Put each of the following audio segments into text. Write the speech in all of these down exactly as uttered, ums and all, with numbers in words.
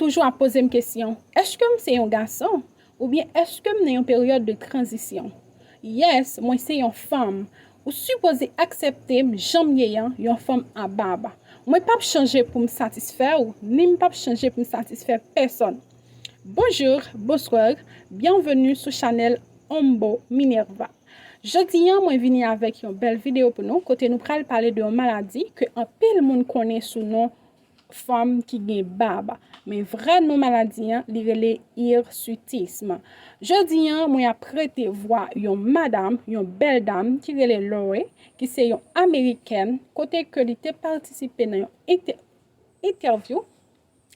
Toujou ap poze m kesyon, èske m se yon gason? Oubyen èske m nan yon peryòd de tranzisyon? Yes, mwen se yon fanm. Ou sipoze aksepte m jan m ye an, yon fanm a bab. Mwen p ap chanje pou m satisfè w, ni m p ap chanje pou m satisfè pèsonn. Bonjou, bonswa, byenveni sou chanèl Ombo Minerva. Jodi an, mwen vini avèk yon bèl videyo pou nou, kote nou pral pale de yon maladi ke anpil moun konnen sou non fanm ki gen bab. Men vrè non maladi an, li rele hirsutism. Jodi an, mwen ap prete vwa yon madam, yon bèl dam ki rele Lori, ki se yon amerikèn, kote ke li te patisipe nan yon entè- entèvyou.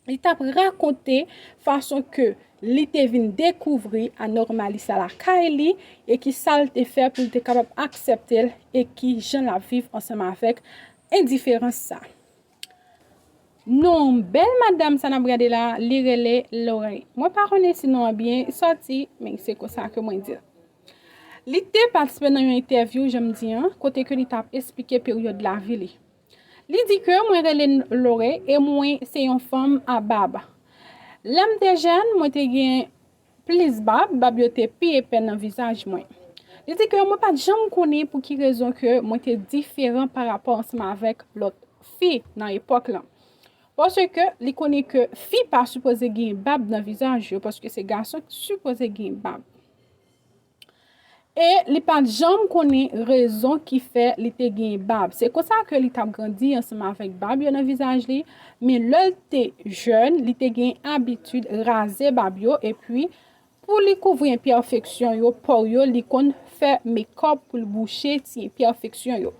Li t ap rakonte fason ke li te vin dekouvri anòmali sa lakay li e ki sa l te fè pou l te kapab aksepte l e ki jan l ap viv ansanm avèk endiferans sa. Non bèl madam sa n ap gade la, li rele Lori. Mwen pa konnen si non an byen sòti, men se konsa ke mwen di l. Li te patisipe nan yon entèvyou, jan m di an, kote ke li t ap esplike peryòd lavi li. Li di ke mwen rele Lori e mwen se yon fanm a bab. Lè m te jèn, mwen te gen plis bab, bab yo te pi epè nan vizaj mwen. Li di ke mwen pa t janm konnen pou ki rezon ke mwen te diferan pa rapò ansanm avèk lòt fi nan epòk lan. Paske li konnen ke fi pa sipoze gen bab nan vizaj yo, paske se gason ki sipoze gen bab. E li pa t janm konnen rezon ki fè li te gen bab. Se konsa ke li t ap grandi ansanm avèk bab yo nan vizaj li, men lè l te jèn, li te gen abitid raze bab yo, epi pou li kouvri enpèfeksyon yo, po yo, li konn fè mekòp pou l bouche ti enpèfeksyon yo.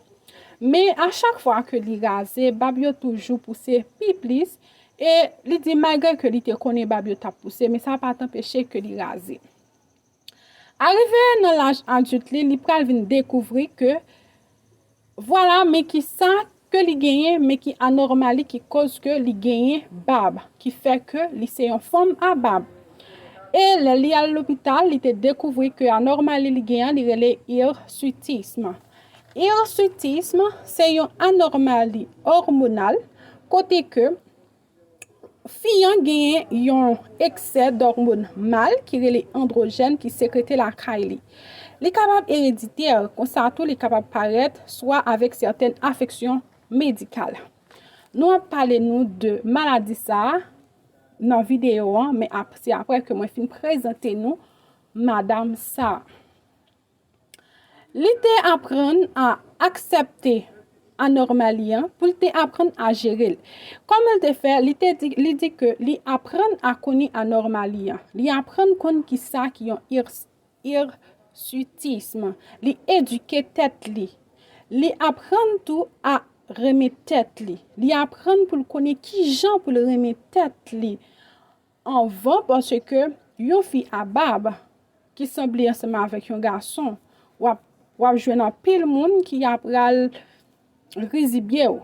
Men a chak fwa ke li raze, bab yo toujou pouse pi plis, e li di malgre ke li te konnen bab yo t ap pouse, men sa pa t anpeche ke li raze. Arive nan laj adilt li, li pral vin dekouvri ke, vwala, men kisa ke li genyen, men ki anòmali ki koz ke li genyen bab, ki fè ke li se yon fanm a bab. E lè li al lopital, li te dekouvri ke anòmali li genyen, li rele hirsutism. Hirsutism se yon anòmali òmonal, kote ke fi an genyen yon eksè dòmòn mal ki rele andwojèn ki sekrete lakay li. Li kapab ereditè, konsa tou li kapab parèt swa avèk sètèn afeksyon medikal. Nou ap pale nou de maladi sa a nan videyo an, men ap, se apre ke mwen fin prezante nou madam sa a. Li te aprann a aksepte anòmali an pou l te aprann a jere l. Kòman l te fè? Li te di, li di ke li aprann a konnen anòmali an. Li aprann konn kisa ki yon hirs- hirsutism. Li edike tèt li. Li aprann tou a renmen tèt li. Li aprann pou l konnen kijan pou l renmen tèt li anvan, paske yon fi a bab ki sanble ansanm avèk yon gason, w ap, w ap jwenn anpil moun ki ap pral rizibye w.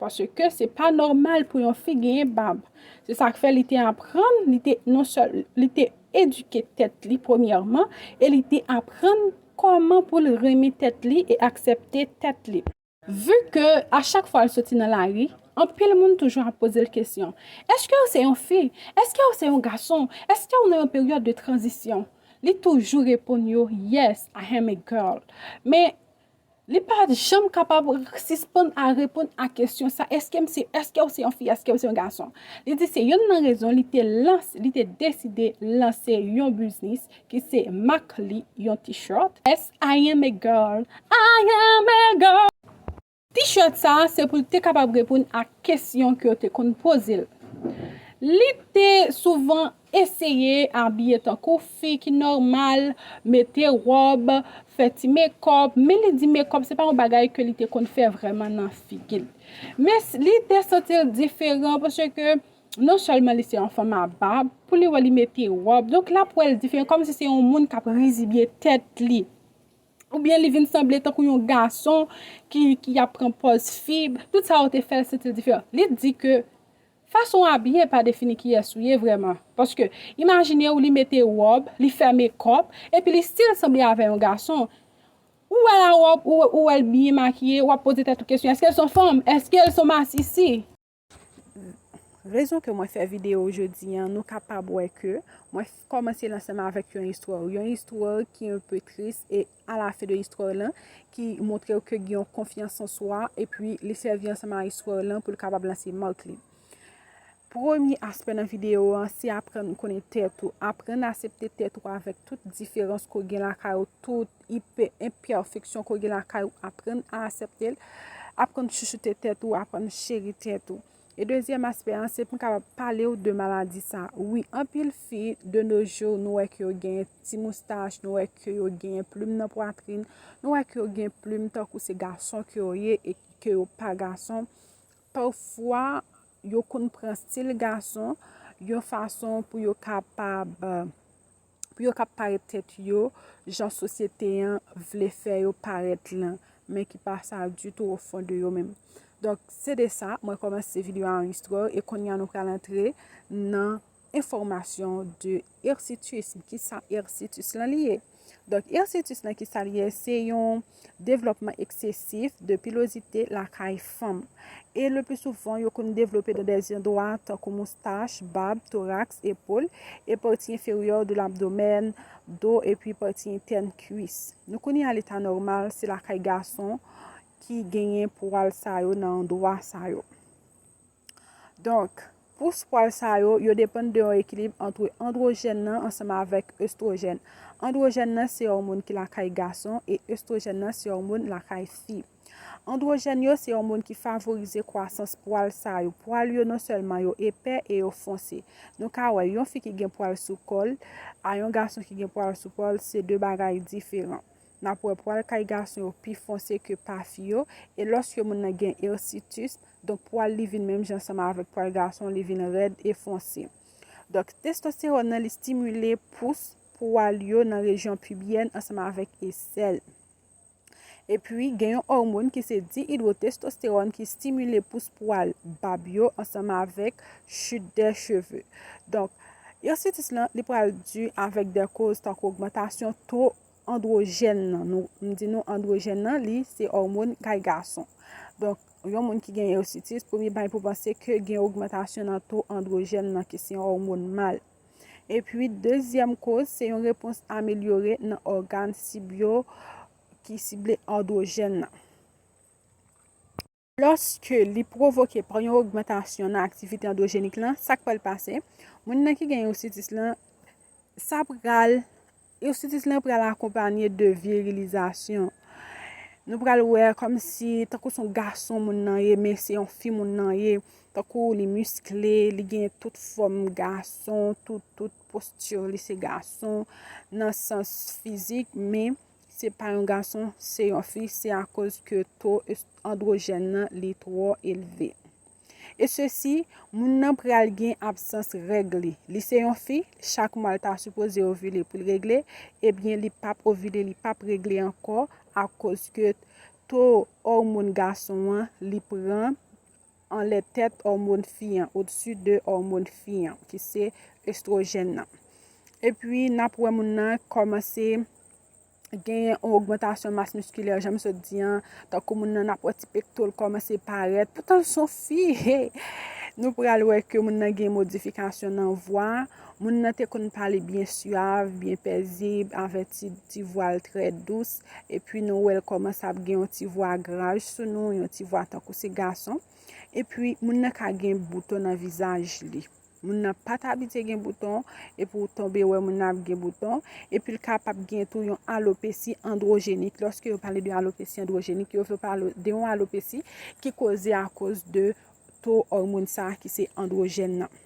Paske se pa nòmal pou yon fi genyen bab. Se sa k fè li te aprann, li te non sèl, li te edike tèt li premyèman, e li te aprann kòman pou l renmen tèt li e aksepte tèt li. Vi ke a chak fwa l soti nan lari, anpil moun toujou ap poze l kesyon, èske w se yon fi? Èske w se yon gason? Èske w nan yon peryòd de tranzisyon? Li toujou reponn yo, yes, I am a girl. Men li pa janm kapab sispann a reponn a kesyon sa, èske m se, èske w se yon fi, èske w se yon gason? Li di se youn nan rezon li te lanse, li te deside lanse yon biznis ki se mak li yon t-shirt. Yes, I am a girl. I am a girl. T-shirt sa a se pou l te kapab reponn a kesyon ke yo te konn poze l. Li te souvan eseye abiye tankou fi ki nòmal, mete wòb, fè ti mekòp, men li di mekòp se pa yon bagay ke li te konn fè vrèman nan figi l. Men s- li te santi l diferan paske non sèlman li se yon fanm a bab, pou li wè li mete wòb, donk l ap wè l diferan, kòmsi se yon moun k ap rizibye tèt li. Oubyen li vin sanble tankou yon gason ki, ki ap pran pòz fi. Tout sa yo te fè l santi l diferan. Li di ke fason w abiye pa defini kiyès ou ye vrèman. Paske, imajine w, li mete wòb, li fè mekòp, epi li still sanble avè yon gason. Ou wè l a wòb, ou, ou wè l byen makiye, w ap poze tèt ou kesyon, èske l se yon fanm? Èske l se yon masisi? Rezon ke mwen fè videyo jodi an, nou kapab wè ke mwen kòmanse l ansanm avèk yon istwa. Yon istwa ki enpe tris e alafen de istwa lan ki montre w ke gen yon konfyans an swa epi li sèvi ansanm a istwa lan pou l kapab lanse mak li. Premye aspè nan videyo an se aprann konnen tèt ou, aprann aksepte tèt ou avèk tout diferans ke w gen lakay ou, tout enpèfeksyon ke w gen lakay ou, aprann a aksepte l, aprann chouchoute tèt ou, aprann cheri tèt ou. E dezyèm aspè an, se pou m kapab pale w de maladi sa. Wi, anpil fi de nos jours, nou wè ke yo gen ti moustach, nou wè ke yo gen plim nan pwatrin, nou wè ke yo gen plim tankou se gason ke yo ye e ke yo pa gason. Pafwa, yo konn pran stil gason yon fason pou yo kapab pou yo kab parèt tèt yo jan sosyete an vle fè yo parèt lan, men ki pa sa ditou o fon de yo menm. Donk, se de sa, mwen kòmanse videyo a yon istwa e kounye a nou pral antre nan enfòmasyon de hirsutism. Kisa hirsutism lan li ye? Donk, hirsutism lan kisa li ye? Se yon devlòpman eksesif de pilozite lakay fanm. E le pli souvan, yo konn devlope nan de zandwa tankou moustach, bab, toraks, epòl, e pati enferyè de labdomèn, do epi pati entèn kwis. Nou konnen a leta nòmal, se lakay gason ki genyen pwal sa yo nan andwa sa yo. Donk, pous pwal sa yo, yo depann de yon ekilib ant andwojèn nan ansanm avèk estwojèn. Andwojèn nan se òmòn ki lakay gason e estwojèn nan se òmòn lakay fi. Andwojèn yo se òmòn ki favorize kwasans pwal sa yo. Pwal yo non sèlman yo epè e yo fonse. Nou ka wè yon fi ki gen pwal sou kò l a yon gason ki gen pwal sou kò l, se de bagay diferan. N ap wè pwal kay gason yo pi fonse ke pa fi yo, e lòske moun nan gen hirsutism, donk pwal li vin menm jan ansanm avèk pwal gason, li vin rèd e fonse. Donk, testosteròn nan, li stimile pous pwal yo nan rejyon pibyèn ansanm avèk esèl. Epi, gen yon òmòn ki se dihidwotestosteròn ki stimile pous pwal bab yo ansanm avèk chute des cheveux. Donk, hirsutism lan, li pral di avèk de koz tankou ogmantasyon to andwojèn nan. Nou, m di nou andwojèn nan, li se òmòn kay gason. Donk, yon moun ki gen hirsutism, premye bagay pou panse ke gen ogmantasyon nan to andwojèn nan, ki se yon òmòn mal. Epi, dezyèm koz, se yon repons amelyore nan ògàn sib yo ki sible andwojèn nan. Lòske li pwovoke pa yon ogmantasyon nan aktivite andwojenik lan, sa k pral pase? Moun nan ki gen hirsutism lan, sa pral, hirsutism lan pral akonpanye de virilizasyon. Nou pral wè kòmsi, tankou se yon gason moun nan ye, men se yon fi moun nan ye, tankou li miskle, li gen tout fòm gason, tout, tout posti li se gason, nan sans fizik, men se pa yon gason, se yon fi, se akoz ke to andwojèn nan li twò elve. E sesi, moun nan pral gen absans règ li. Li se yon fi, chak mwa l ta sipoze ovile pou l regle, ebyen li p ap ovile, li p ap regle ankò, akoz ke to òmòn gason an, li pran anlè tèt òmòn fi an, odsi de òmòn fi an, ki se estwojèn nan. Epi, n ap wè moun nan kòmanse gen yon ogmantasyon mas miskilè, jan m sot di an, tankou moun nan n ap wè ti pekto l kòmanse parèt, poutan l se yon fi. Nou pral wè ke moun nan gen modifikasyon nan vwa. Moun nan te konn pale byen syav, byen pezib, avè ti, ti vwa l trè dous. Epi nou wè l kòmanse ap gen yon ti vwa graj sou nou, yon ti vwa tankou se gason. Epi moun nan ka gen bouton nan vizaj li. Moun nan pa t abitye gen bouton, epi w tonbe wè moun nan ap gen bouton. Epi l kapab gen tou yon alopesi andwojenik. Lòske yo pale de alopesi andwojenik, yo vle pale de yon alopesi ki koze akoz de to òmòn sa a ki se andwojèn nan.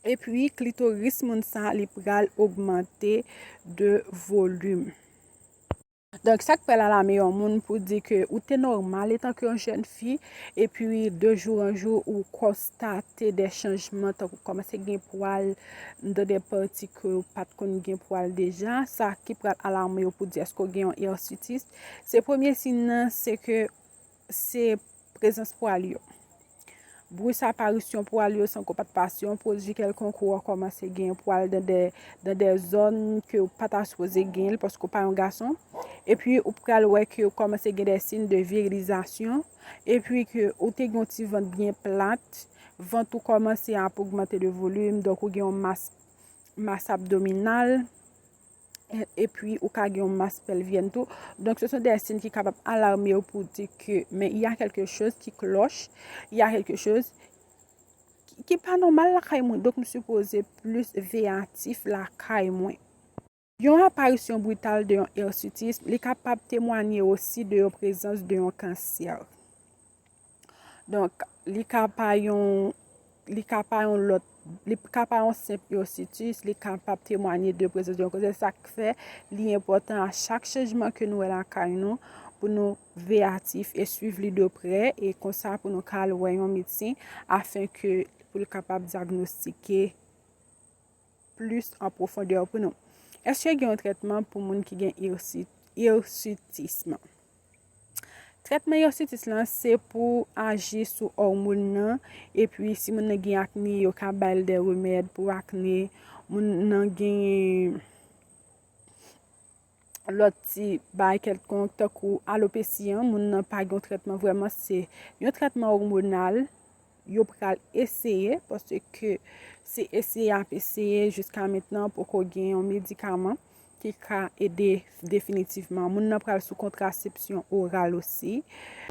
Epi, klitoris moun sa a, li pral ogmante de volim. Donk, sa k pral alame yon moun pou di ke ou te nòmal etanke yon jèn fi, epi de jou an jou, ou konstate de chanjman, tankou kòmanse gen pwal nan de pati ke ou pa t konn gen pwal deja, sa ki pral alame w pou di èske w gen yon hirsutism. Se premye siy nan, se ke se prezans pwal yo. Bris aparisyon pwal yo san ke w pa t pase yon pwodui kèlkonk, ou kòmanse gen pwal nan de, nan de zòn ke w pa ta sipoze gen l paske w pa yon gason. Epi ou pral wè ke w kòmanse gen de siy de virilizasyon. Epi ke ou te gen yon ti vant byen plat. Vant ou kòmanse ap ogmante de volim, donk ou gen yon mas, mas abdominal, e- epi ou ka gen yon mas pèlvyèn tou. Donk, ce sont des signes ki kapab alarme w pou di ke, men, il y a quelque chose qui cloche, il y a quelque chose ki, ki pa nòmal lakay mwen. Donk, m sipoze plis veyatif lakay mwen. Yon aparisyon brital de yon hirsutism, li kapab temwanye osi de yon prezans de yon kansè. Donk, li ka pa yon, li ka pa yon lòt, li ka pa yon senp hirsutism, li kapab temwanye de prezans de yon kansè. Sa k fè li enpòtan a chak chanjman ke nou wè lakay nou pou nou veyatif e swiv li de prè, e konsa pou nou ka al wè yon medsen afen ke pou l kapab dyagnostike plis an pwofondè pou nou. Èske gen yon trètman pou moun ki gen hirsi- hirsutism? Trètman hirsutism lan se pou aji sou òmòn nan, epi si moun nan gen akne, yo ka ba l de remèd pou akne. Moun nan gen lòt ti bagay kèlkonk, tankou alopesi an, moun nan pa gen yon trètman vrèman, se yon trètman òmonal yo pral eseye, paske se eseye ap eseye, jiska mentnan poko gen yon medikaman ki ka ede definitivman. Moun nan pral sou kontrasepsyon oral osi.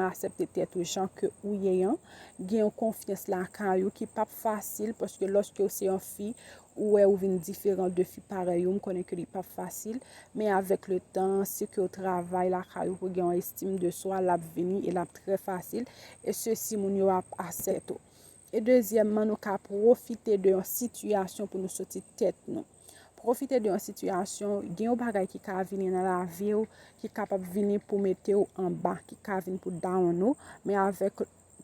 Aksepte tèt ou jan ke ou ye an. Gen yon konfyans lakay ou ki p ap fasil, paske lòske ou se yon fi, ou wè ou vin diferan de fi parèy ou, m konnen ke li p ap fasil, men avèk le tan, si ke w travay lakay ou pou gen yon estim de swa, l ap vini e l ap trè fasil, e sesi moun yo ap aksepte w. E dezyèmman, nou ka pwofite de yon sitiyasyon pou nou soti tèt nou. Pwofite de yon sitiyasyon, gen yon bagay ki ka vini nan lavi w, ki kapab vini pou mete w anba, ki ka vin pou down ou, men avèk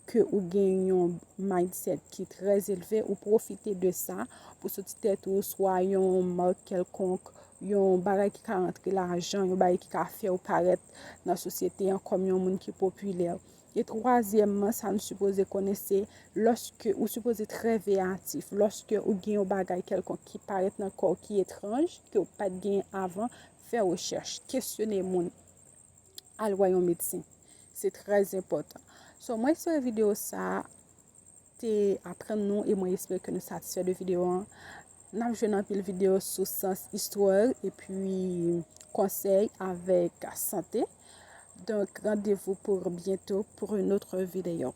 ke ou gen yon mindset ki trè elve, ou pwofite de sa pou soti tèt ou, swa yon mak kèlkonk, yon bagay ki ka rantre lajan, yon bagay ki ka fè w parèt nan sosyete an kòm yon moun ki popilè. E twazyèmman, sa nou sipoze konnen se lòske ou sipoze trè veyatif, lòske ou gen yon bagay kèlkonk ki parèt nan kò w ki etranj, ke w pa t genyen avan, fè rechèch, kesyone moun, al wè yon medsen. Se trè enpòtan. So, mwen espere videyo sa a te aprann nou e mwen espere ke nou satisfè de videyo an. N ap jwenn anpil videyo sou sans istwa epi konsèy avèk sante. Donc, rendez-vous pour bientôt pour une autre vidéo.